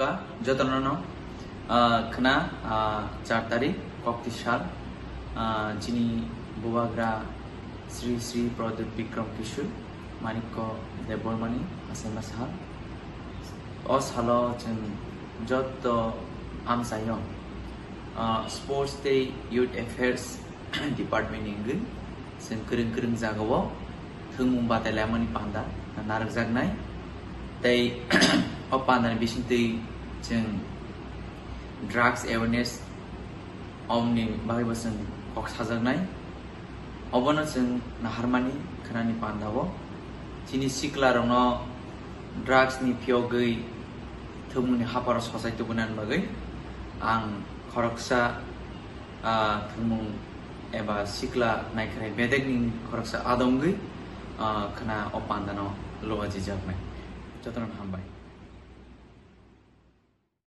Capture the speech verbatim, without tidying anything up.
Jotono no, ah, khna, ah, char tarik kokti sal, ah, chini bubagra Sri Sri Pradyut Bikram Kishore Manikya Debbarmani hasaima sal. O salo chwng joto amchaio, ah, Sports tei Youth Affairs Department ni wngwi chwng kwrwng kwrwng jagao thwngmung batai laimani panda narwkjaknai. Tei o pandani bisingtwi chwng drugs awareness omni bagwibo chwng kok sajaknai. Obono chwng naharmani khwnani pandao chini siklarokno drugs ni phiyogwi thwngmungni hapharo sochai tubunani bagwi ang khoroksa, ah, thwngmung eba sikla naikhrai bedekni khoroksa adongwi, ah, khna o pandano luajijaknai. Jotono hambai.